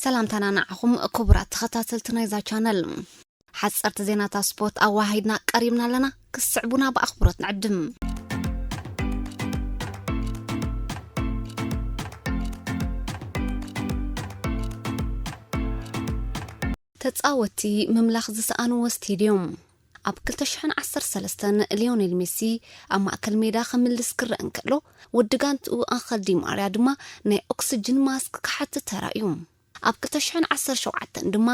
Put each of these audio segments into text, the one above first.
ሰላምታና ንዓኹም ክቡራት ተኸታተልቲ ናይዛ ቻነል። ሓጸርቲ ዜናታት ስፖርት ኣዋሃሂድና ቀሪብና ኣለና። ክስዕቡና ብኣኽብሮት ንዕድም። ተጻወትቲ ምምላኽ ዝሰኣንዎ ስቴድዮም። ኣብ ክልተ ሽሕን ዓሰርተ ሰለስተን ሊዮኔል ሜሲ ኣብ ማእከል ሜዳ ክምልስ ክረአ እንከሎ፣ ወዲ ጋንትኡ ኣንኸል ዲ ማርያ ድማ ናይ ኦክስጅን ማስክ ክሓትት ተራእዩ። ኣብ ክልተ ሽሕን ዓሰርተ ሸውዓተን ድማ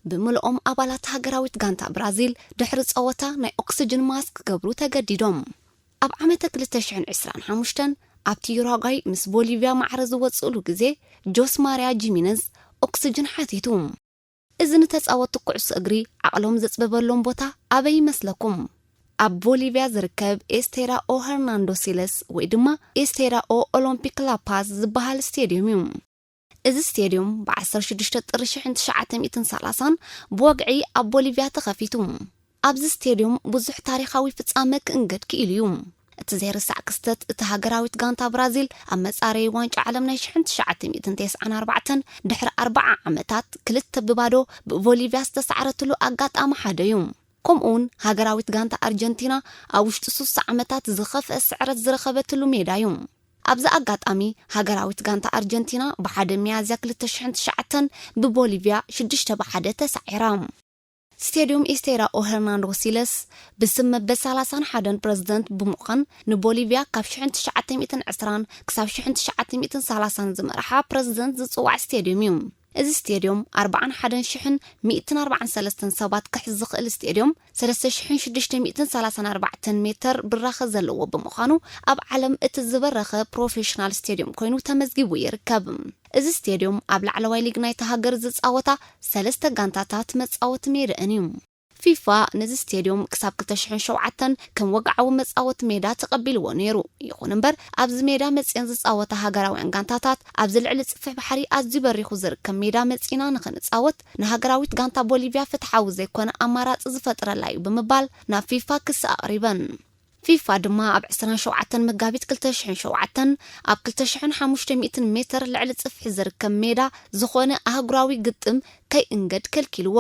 ብምልኦም ኣባላት ሃገራዊት ጋንታ ብራዚል ድሕሪ ጸወታ ናይ ኦክስጅን ማስክ ክገብሩ ተገዲዶም። ኣብ ዓመተ ክልተ ሽሕን ዕስራን ሓሙሽተን ኣብቲ ዩራጓይ ምስ ቦሊቪያ ማዕረ ዝወጽእሉ ግዜ፣ ጆስ ማርያ ጂሚነዝ ኦክስጅን ሓቲቱ። እዚ ንተጻወትቲ ኩዕሶ እግሪ ዓቕሎም ዘጽበበሎም ቦታ ኣበይ ይመስለኩም? ኣብ ቦሊቪያ ዝርከብ ኤስቴራ ኦ ሄርናንዶ ሲለስ ወይ ድማ ኤስቴራ ኦ ኦሎምፒክ ላፓዝ ዝበሃል ስቴድዮም እዩ። እዚ ስቴድዮም ብ ዓሰርተ ሽዱሽተ ጥሪ ሽሕን ትሽዓተ ሚእትን ሰላሳን ብወግዒ ኣብ ቦሊቪያ ተኸፊቱ። ኣብዚ ስቴድዮም ብዙሕ ታሪኻዊ ፍጻመ ክእንገድ ክኢሉ እዩ። እቲ ዘይርሳዕ ክስተት፣ እቲ ሃገራዊት ጋንታ ብራዚል ኣብ መጻረዪ ዋንጫ ዓለም ናይ ሽሕን ትሽዓተ ሚእትን ተስዓን ኣርባዕተን ድሕሪ ኣርብዓ ዓመታት ክልተ ብባዶ ብቦሊቪያ ዝተሳዕረትሉ ኣጋጣሚ ሓደ እዩ። ከምኡውን ሃገራዊት ጋንታ ኣርጀንቲና ኣብ ውሽጢ ሱሳ ዓመታት ዝኸፍአ ስዕረት ዝረኸበትሉ ሜዳ እዩ። ኣብዚ ኣጋጣሚ፣ ሃገራዊት ጋንታ ኣርጀንቲና ብሓደ ሚያዝያ ክልተ ሽሕን ትሽዓተን ብቦሊቪያ ሽዱሽተ ብሓደ ተሳዒራ። ስቴድዮም ኢስቴራ ኦ ሄርናንዶ ሲለስ ብስም መበል ሰላሳን ሓደን ፕረዚደንት ብምዃን ንቦሊቪያ ካብ ሽሕን ትሽዓተ ሚእትን ዕስራን ክሳብ ሽሕን ትሽዓተ ሚእትን ሰላሳን ዝመርሓ ፕረዚደንት ዝጽዋዕ ስቴድዮም እዩ። እዚ ስቴድዮም ኣርባዓን ሓደን ሽሕን ሚእትን ኣርባዓን ሰለስተን ሰባት ክሕዝ ዝኽእል ስቴድዮም፣ ሰለስተ ሽሕን ሽዱሽተ ሚእትን ሰላሳን ኣርባዕተን ሜተር ብራኸ ዘለዎ ብምዃኑ፣ ኣብ ዓለም እቲ ዝበረኸ ፕሮፌሽናል ስቴድዮም ኮይኑ ተመዝጊቡ ይርከብ። እዚ ስቴድዮም ኣብ ላዕለዋይ ሊግ ናይቲ ሃገር ዝጻወታ ሰለስተ ጋንታታት መጻወቲ ሜዳኣን እዩ። ፊፋ ነዚ ስቴድዮም ክሳብ ክልተ ሽሕን ሸውዓተን ከም ወግዓዊ መጻወቲ ሜዳ ተቐቢልዎ ነይሩ። ይኹን እምበር፣ ኣብዚ ሜዳ መጺኤን ዝጻወታ ሃገራውያን ጋንታታት፣ ኣብዚ ልዕሊ ጽፍሒ ባሕሪ ኣዝዩ በሪኹ ዝርከብ ሜዳ መጺና ንኽንጻወት፣ ንሃገራዊት ጋንታ ቦሊቪያ ፍትሓዊ ዘይኮነ ኣማራጺ ዝፈጥረላ እዩ ብምባል ናብ ፊፋ ክሲ ኣቕሪበን። ፊፋ ድማ ኣብ ዕስራን ሸውዓተን መጋቢት ክልተ ሽሕን ሸውዓተን ኣብ ክልተ ሽሕን ሓሙሽተ ሚእትን ሜተር ልዕሊ ጽፍሒ ዝርከብ ሜዳ ዝኾነ ኣህጉራዊ ግጥም ከይእንገድ ከልኪልዎ።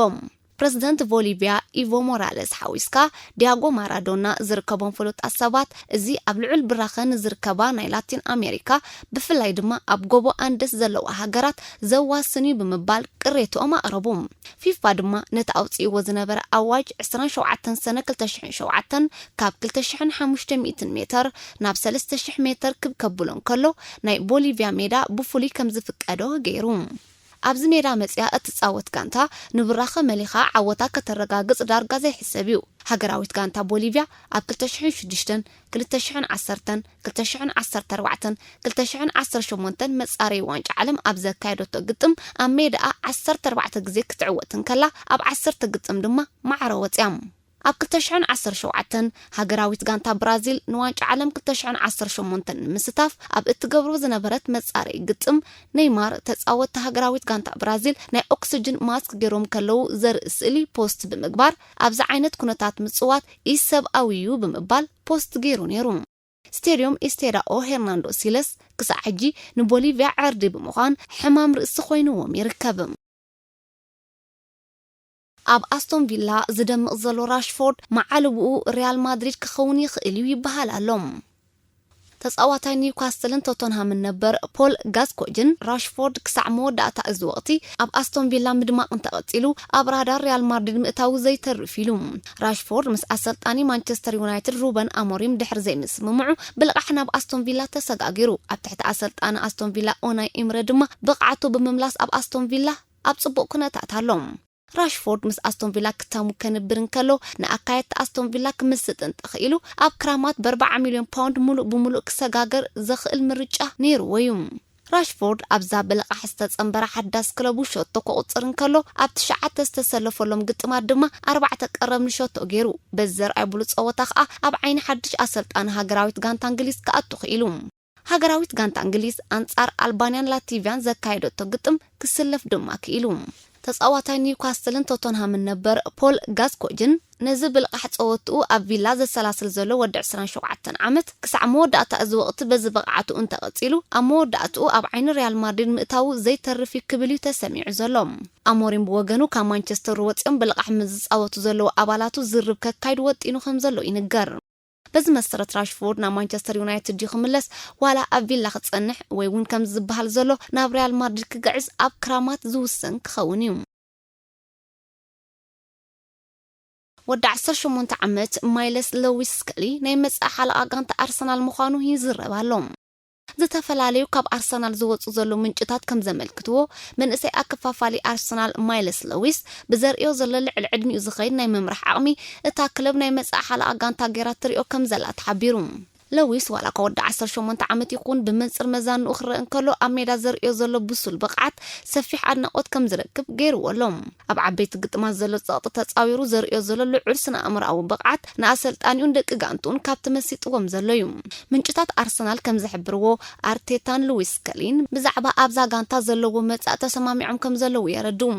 ፕረዚደንት ቦሊቪያ ኢቮ ሞራለስ ሓዊስካ ዲያጎ ማራዶና ዝርከቦም ፍሉጣት ሰባት፣ እዚ ኣብ ልዑል ብራኸ ንዝርከባ ናይ ላቲን ኣሜሪካ፣ ብፍላይ ድማ ኣብ ጎቦ ኣንደስ ዘለዋ ሃገራት ዘዋስን እዩ ብምባል ቅሬትኦም ኣቕረቡ። ፊፋ ድማ ነቲ ኣውጺእዎ ዝነበረ ኣዋጅ ዕስራን ሸውዓተን ሰነ ክልተ ሽሕን ሸውዓተን ካብ ክልተ ሽሕን ሓሙሽተ ሚእትን ሜተር ናብ ሰለስተ ሽሕ ሜተር ክብ ከብሎ እንከሎ፣ ናይ ቦሊቪያ ሜዳ ብፍሉይ ከም ዝፍቀዶ ገይሩ። ኣብዚ ሜዳ መጺኣ እትጻወት ጋንታ ንብራኸ መሊኻ ዓወታ ከተረጋግጽ ዳርጋ ዘይሕሰብ እዩ። ሃገራዊት ጋንታ ቦሊቪያ ኣብ ክልተ ሽሕን ሽዱሽተን፣ ክልተ ሽሕን ዓሰርተን፣ ክልተ ሽሕን ዓሰርተ ኣርባዕተን፣ ክልተ ሽሕን ዓሰርተ ሸሞንተን መጻረዪ ዋንጫ ዓለም ኣብ ዘካየደቶ ግጥም ኣብ ሜዳኣ ዓሰርተ ኣርባዕተ ግዜ ክትዕወት እንከላ፣ ኣብ ዓሰርተ ግጥም ድማ ማዕረ ወጽያ። ኣብ ክልተ ሽሕን ዓሰርተ ሸውዓተን፣ ሃገራዊት ጋንታ ብራዚል ንዋንጫ ዓለም ክልተ ሽሕን ዓሰርተ ሸሞንተን ንምስታፍ ኣብ እትገብሮ ዝነበረት መጻረዪ ግጥም፣ ኔይማር ተጻወትቲ ሃገራዊት ጋንታ ብራዚል ናይ ኦክስጅን ማስክ ገይሮም ከለዉ ዘርኢ ስእሊ ፖስት ብምግባር፣ ኣብዚ ዓይነት ኩነታት ምጽዋት ኢሰብኣዊ እዩ ብምባል ፖስት ገይሩ ነይሩ። ስቴድዮም ኢስቴዳ ኦ ሄርናንዶ ሲለስ ክሳዕ ሕጂ ንቦሊቪያ ዕርዲ ብምዃን ሕማም ርእሲ ኮይንዎም ይርከብ። ኣብ ኣስቶን ቪላ ዝደምቕ ዘሎ ራሽፎርድ መዓልብኡ ሪያል ማድሪድ ክኸውን ይኽእል እዩ ይበሃል ኣሎ። ተጻዋታይ ኒውካስትልን ቶተንሃምን ነበር ፖል ጋስኮጅን ራሽፎርድ ክሳዕ መወዳእታ እዚ ወቕቲ ኣብ ኣስቶን ቪላ ምድማቕ እንተቐጺሉ፣ ኣብ ራዳር ሪያል ማድሪድ ምእታዉ ዘይተርፍ ኢሉ። ራሽፎርድ ምስ ኣሰልጣኒ ማንቸስተር ዩናይትድ ሩበን ኣሞሪም ድሕሪ ዘይምስምምዑ ብልቓሕ ናብ ኣስቶን ቪላ ተሰጋጊሩ። ኣብ ትሕቲ ኣሰልጣኒ ኣስቶን ቪላ ኡናይ ኢምረ ድማ ብቕዓቱ ብምምላስ ኣብ ኣስቶን ቪላ ኣብ ጽቡቕ ኩነታት ኣሎ። ራሽፎርድ ምስ ኣስቶን ቪላ ክታሙ ከንብር እንከሎ፣ ንኣካየድቲ ኣስቶን ቪላ ክምስጥ እንተኽኢሉ፣ ኣብ ክራማት ብኣርባዓ ሚልዮን ፓውንድ ሙሉእ ብሙሉእ ክሰጋገር ዘኽእል ምርጫ ነይርዎ እዩ። ራሽፎርድ ኣብዛ ብልቓሕ ዝተጸንበረ ሓዳስ ክለቡ ሸቶ ክቑጽር እንከሎ፣ ኣብ ትሽዓተ ዝተሰለፈሎም ግጥማት ድማ ኣርባዕተ ቀረብ ንሸቶ ገይሩ። በዚ ዘርኣይ ብሉጽ ጸወታ ከኣ ኣብ ዓይኒ ሓድሽ ኣሰልጣኒ ሃገራዊት ጋንታ እንግሊዝ ክኣቱ ክኢሉ። ሃገራዊት ጋንታ እንግሊዝ ኣንጻር ኣልባንያን ላቲቪያን ዘካየደቶ ግጥም ክስለፍ ድማ ክኢሉ። ተጻዋታይ ኒውካስትልን ቶተንሃምን ነበር ፖል ጋስኮጅን፣ ነዚ ብልቓሕ ጸወትኡ ኣብ ቪላ ዘሰላስል ዘሎ ወዲ ዕስራን ሸውዓተን ዓመት፣ ክሳዕ መወዳእታ እዚ ወቕቲ በዚ ብቕዓቱ እንተቐጺሉ፣ ኣብ መወዳእትኡ ኣብ ዓይኒ ሪያል ማድሪድ ምእታዉ ዘይተርፍ እዩ ክብል እዩ ተሰሚዑ ዘሎ። ኣሞሪም ብወገኑ፣ ካብ ማንቸስተር ወጺኦም ብልቓሕ ምስ ዝጻወቱ ዘለዉ ኣባላቱ ዝርርብ ከካይድ ወጢኑ ከም ዘሎ ይንገር። በዚ መሰረት፣ ራሽፎርድ ናብ ማንቸስተር ዩናይትድ ድዩ ክምለስ፣ ዋላ ኣብ ቪላ ክጸንሕ፣ ወይ እውን ከምዚ ዝበሃል ዘሎ ናብ ሪያል ማድሪድ ክግዕዝ ኣብ ክራማት ዝውሰን ክኸውን እዩ። ወዲ ዓሰርተ ሸሞንተ ዓመት ማይለስ ለዊስ ስከሊ ናይ መጻኢ ሓለቓ ጋንታ ኣርሰናል ምዃኑ ይዝረብ ኣሎ። ዝተፈላለዩ ካብ ኣርሰናል ዝወጹ ዘለዉ ምንጭታት ከም ዘመልክትዎ፣ መንእሰይ ኣከፋፋሊ ኣርሰናል ማይለስ ለዊስ ብዘርእዮ ዘሎ ልዕሊ ዕድሚኡ ዝኸይድ ናይ ምምራሕ ዓቕሚ፣ እታ ክለብ ናይ መጻኢ ሓለቓ ጋንታ ገይራ ትርእዮ ከም ዘላ ተሓቢሩ። ለዊስ ዋላ እኳ ወዲ ዓሰርተ ሸሞንተ ዓመት ይኹን፣ ብመንጽር መዛንኡ ክረአ እንከሎ፣ ኣብ ሜዳ ዘርእዮ ዘሎ ብሱል ብቕዓት ሰፊሕ ኣድናቖት ከም ዝረክብ ገይርዎ ኣሎ። ኣብ ዓበይቲ ግጥማት ዘሎ ጸቕጢ ተጻዊሩ ዘርእዮ ዘሎ ልዑል ስነ ኣእምሮኣዊ ብቕዓት፣ ንኣሰልጣኒኡን ደቂ ጋንትኡን ካብቲ መሲጥዎም ዘሎ እዩ። ምንጭታት ኣርሰናል ከም ዝሕብርዎ፣ ኣርቴታን ሉዊስ ስከሊን ብዛዕባ ኣብዛ ጋንታ ዘለዎ መጻኢ ተሰማሚዖም ከም ዘለዉ የረድኡ።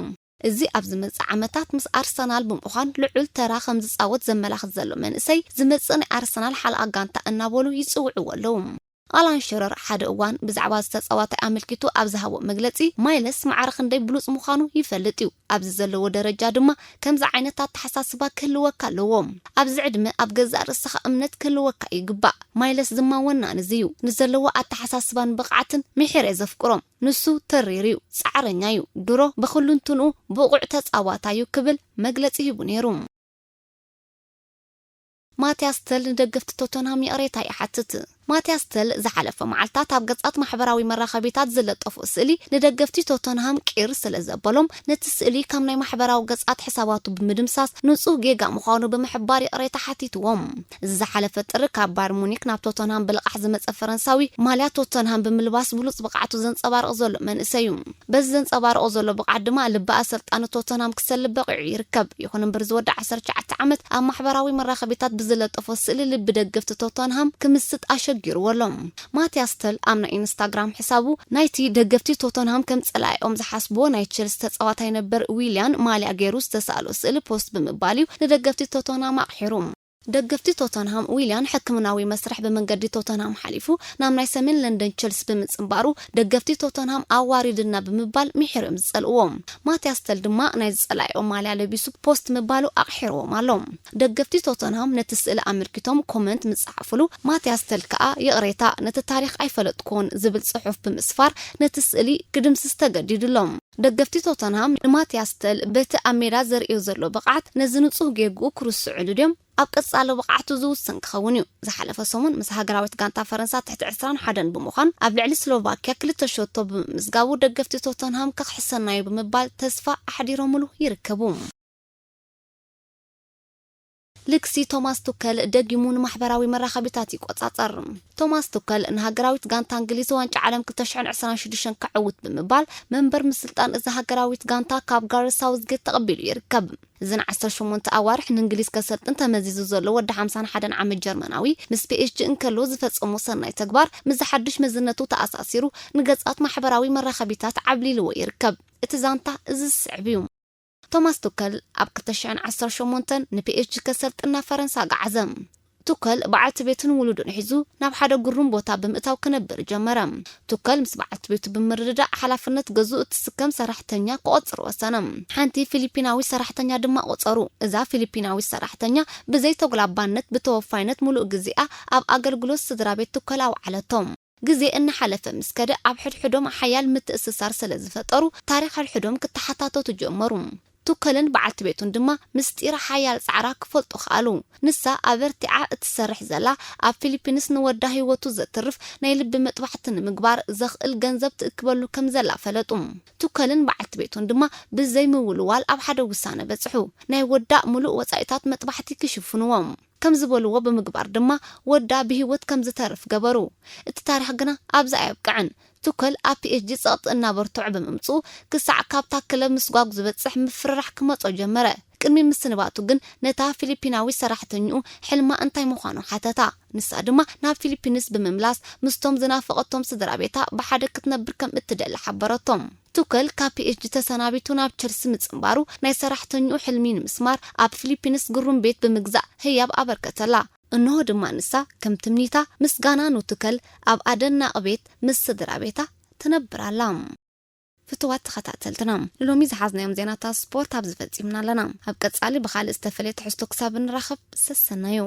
እዚ ኣብ ዝመጽእ ዓመታት ምስ ኣርሰናል ብምዃን ልዑል ተራ ከም ዝጻወት ዘመላኽት ዘሎ መንእሰይ፣ ዝመጽእ ናይ ኣርሰናል ሓለቓ ጋንታ እናበሉ ይጽውዕዎ ኣለዉ። ኣላን ሽረር ሓደ እዋን ብዛዕባ እዚ ተጻዋታይ ኣመልኪቱ ኣብ ዝሃቦ መግለጺ፣ ማይለስ ማዕረ ክንደይ ብሉጽ ምዃኑ ይፈልጥ እዩ። ኣብዚ ዘለዎ ደረጃ ድማ ከምዚ ዓይነት ኣተሓሳስባ ክህልወካ ኣለዎ። ኣብዚ ዕድመ ኣብ ገዛእ ርእስኻ እምነት ክህልወካ ይግባእ። ማይለስ ድማ ወናኒ እዚ እዩ። ንዘለዎ ኣተሓሳስባን ብቕዓትን ምሒረ ዘፍቅሮ። ንሱ ተሪር እዩ፣ ጻዕረኛ እዩ፣ ድሮ ብኹሉንትንኡ ብቑዕ ተጻዋታይ እዩ ክብል መግለጺ ሂቡ ነይሩ። ማቲያስ ተል ንደገፍቲ ቶተንሃም ይቕሬታ ይሓትት። ማቲያስ ተል ዝሓለፈ መዓልታት ኣብ ገጻት ማሕበራዊ መራኸቢታት ዝለጠፎ ስእሊ ንደገፍቲ ቶተንሃም ቂር ስለ ዘበሎም፣ ነቲ ስእሊ ካብ ናይ ማሕበራዊ ገጻት ሕሳባቱ ብምድምሳስ ንጹህ ጌጋ ምዃኑ ብምሕባር ይቕሬታ ሓቲትዎም። እዚ ዝሓለፈ ጥሪ ካብ ባየር ሙኒክ ናብ ቶተንሃም ብልቓሕ ዝመጸ ፈረንሳዊ፣ ማልያ ቶተንሃም ብምልባስ ብሉጽ ብቕዓቱ ዘንጸባርቕ ዘሎ መንእሰይ እዩ። በዚ ዘንጸባርቖ ዘሎ ብቕዓት ድማ ልቢ ኣሰልጣኒ ቶተንሃም ክሰልብ በቒዑ ይርከብ። ይኹን እምበር፣ እዚ ወዲ ዓሰርተ ትሽዓተ ዓመት ኣብ ማሕበራዊ መራኸቢታት ብዝለጠፎ ስእሊ ልቢ ደገፍቲ ቶተንሃም ክምስጥ ኣሸጊርዎ ኣሎ። ማቲያስ ተል ኣብ ናይ ኢንስታግራም ሕሳቡ፣ ናይቲ ደገፍቲ ቶተንሃም ከም ጸላኢኦም ዝሓስብዎ ናይ ቸልሲ ተጻዋታይ ነበር ዊልያን ማልያ ገይሩ ዝተሳእሎ ስእሊ ፖስት ብምባል እዩ ንደገፍቲ ቶተንሃም ኣቕሒሩ። ደገፍቲ ቶተንሃም፣ ዊልያን ሕክምናዊ መስርሕ ብመንገዲ ቶተንሃም ሓሊፉ ናብ ናይ ሰሜን ለንደን ቸልሲ ብምጽንባሩ፣ ደገፍቲ ቶተንሃም ኣዋሪድና ብምባል ምሒሮም ዝጸልእዎ። ማቲያስ ተል ድማ ናይ ዝጸላኢኦም ማልያ ለቢሱ ፖስት ምባሉ ኣቕሒርዎም ኣሎ። ደገፍቲ ቶተንሃም ነቲ ስእሊ ኣመልኪቶም ኮመንት ምስ ጸሓፉሉ፣ ማቲያስ ተል ከኣ፣ "ይቕሬታ፣ ነቲ ታሪኽ ኣይፈለጥኩዎን" ዝብል ጽሑፍ ብምስፋር፣ ነቲ ስእሊ ክድምስስ ተገዲዱ ኣሎ። ደገፍቲ ቶተንሃም ንማቲያስ ተል በቲ ኣብ ሜዳ ዘርእዮ ዘሎ ብቕዓት ነዚ ንጹህ ጌግኡ ክርስዕሉ ድዮም? ኣብ ቀጻሊ ብቕዓቱ ዝውስን ክኸውን እዩ። ዝሓለፈ ሰሙን ምስ ሃገራዊት ጋንታ ፈረንሳ ትሕቲ ዕስራን ሓደን ብምዃን ኣብ ልዕሊ ስሎቫኪያ ክልተ ሸቶ ብምምዝጋቡ ደገፍቲ ቶተንሃም ከኽሕሰና እዩ ብምባል ተስፋ ኣሕዲሮምሉ ይርከቡ። ልክሲ ቶማስ ቱከል ደጊሙ ንማሕበራዊ መራኸቢታት ይቆጻጸር። ቶማስ ቱከል ንሃገራዊት ጋንታ እንግሊዝ ዋንጫ ዓለም ክልተ ሽሕን ዕስራን ሽዱሽተን ከዕውት ብምባል መንበር ምስልጣን እዛ ሃገራዊት ጋንታ ካብ ጋሬት ሳውዝጌት ተቐቢሉ ይርከብ። እዚ ንዓሰርተ ሸሞንተ ኣዋርሕ ንእንግሊዝ ከሰልጥን ተመዚዙ ዘሎ ወዲ ሓምሳን ሓደን ዓመት ጀርመናዊ፣ ምስ ፒ ኤስ ጂ እንከሎ ዝፈጸሞ ሰናይ ተግባር፣ ምስዚ ሓድሽ መዝነቱ ተኣሳሲሩ፣ ንገጻት ማሕበራዊ መራኸቢታት ዓብሊልዎ ይርከብ። እቲ ዛንታ እዚ ዝስዕብ እዩ። ቶማስ ቱከል ኣብ ክልተ ሽሕን ዓሰርተ ሸሞንተን ንፒ ኤስ ጂ ከሰልጥን ናብ ፈረንሳ ገዓዘ። ቱከል በዓልቲ ቤቱን ውሉዱን ሒዙ ናብ ሓደ ግሩም ቦታ ብምእታው ክነብር ጀመረ። ቱከል ምስ በዓልቲ ቤቱ ብምርድዳእ ሓላፍነት ገዝኡ እትስከም ሰራሕተኛ ክቖጽር ወሰነ። ሓንቲ ፊሊፒናዊት ሰራሕተኛ ድማ ቆጸሩ። እዛ ፊሊፒናዊት ሰራሕተኛ ብዘይ ተጉላባነት ብተወፋይነት ምሉእ ግዜኣ ኣብ ኣገልግሎት ስድራ ቤት ቱከል ኣውዓለቶ። ግዜ እናሓለፈ ምስ ከደ ኣብ ሕድሕዶም ሓያል ምትእስሳር ስለ ዝፈጠሩ ታሪኽ ሕድሕዶም ክተሓታተቱ ጀመሩ። ቱከልን በዓልቲ ቤቱን ድማ ምስጢር ሓያል ጻዕራ ክፈልጡ ከኣሉ። ንሳ ኣበርቲዓ እትሰርሕ ዘላ ኣብ ፊሊፒንስ ንወዳ ህይወቱ ዘትርፍ ናይ ልቢ መጥባሕቲ ንምግባር ዘኽእል ገንዘብ ትእክበሉ ከም ዘላ ፈለጡ። ቱከልን በዓልቲ ቤቱን ድማ ብዘይ ምውልዋል ኣብ ሓደ ውሳነ በጽሑ። ናይ ወዳ ምሉእ ወጻኢታት መጥባሕቲ ክሽፍንዎም ከም ዝበልዎ ብምግባር ድማ ወዳ ብህይወት ከም ዝተርፍ ገበሩ። እቲ ታሪኽ ግና ኣብዚ ኣየብቅዕን። ቱከል ኣብ ፒ ኤስ ጂ ጸቕጢ እናበርትዖ ብምምጽኡ ክሳዕ ካብታ ክለብ ምስጓግ ዝበጽሕ ምፍርራሕ ክመጾ ጀመረ። ቅድሚ ምስንባቱ ግን ነታ ፊሊፒናዊት ሰራሕተኛኡ ሕልማ እንታይ ምዃኑ ሓተታ። ንሳ ድማ ናብ ፊሊፒንስ ብምምላስ ምስቶም ዝናፈቐቶም ስድራ ቤታ ብሓደ ክትነብር ከም እትደሊ ሓበረቶም። ቱከል ካብ ፒኤስጂ ተሰናቢቱ ናብ ቸልሲ ምጽንባሩ ናይ ሰራሕተኛኡ ሕልሚ ንምስማር ኣብ ፊሊፒንስ ግሩም ቤት ብምግዛእ ህያብ ኣበርከተላ። እንሆ ድማ ንሳ ከም ትምኒታ ምስጋና ንቱከል ኣብ ኣደናቒ ቤት ምስ ስድራ ቤታ ትነብር ኣላ። ፍትዋት ተኸታተልትና፣ ንሎሚ ዝሓዝናዮም ዜናታት ስፖርት ኣብዚ ፈጺምና ኣለና። ኣብ ቀጻሊ ብኻልእ ዝተፈለየ ትሕዝቶ ክሳብ ንራኸብ ሰሰናዩ።